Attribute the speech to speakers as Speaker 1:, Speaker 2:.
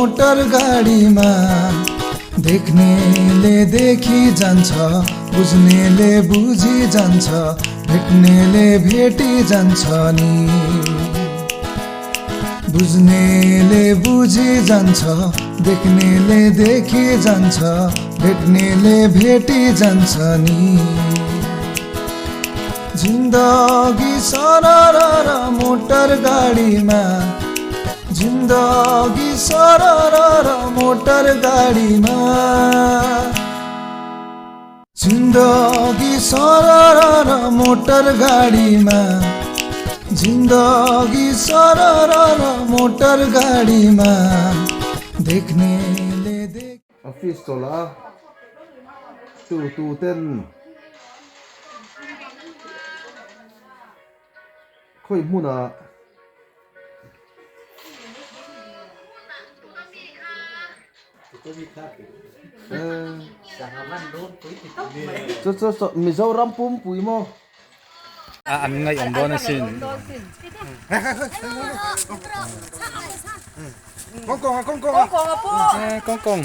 Speaker 1: Motor गाडीमा। देख्नेले देखी जान्छ, बुझ्नेले बुझी जान्छ, भेट्नेले भेटी जान्छ नि। बुझ्नेले बुझी जान्छ, देख्नेले देखी जान्छ, भेट्नेले भेटी जान्छ नि। जिन्दगी सरर मोटर गाडीमा, जिन्दगी सरर मोटर गाडीमा, जिन्दगी सरर मोटर गाडीमा, जिन्दगी सरर मोटर गाडीमा। देख्नेले देख
Speaker 2: Office chawlh a tu tu ten khawi hmunah Chu chu chu Mizoram pumpui maw?
Speaker 3: A an ngaih awm dawn asin. Kawng kawng.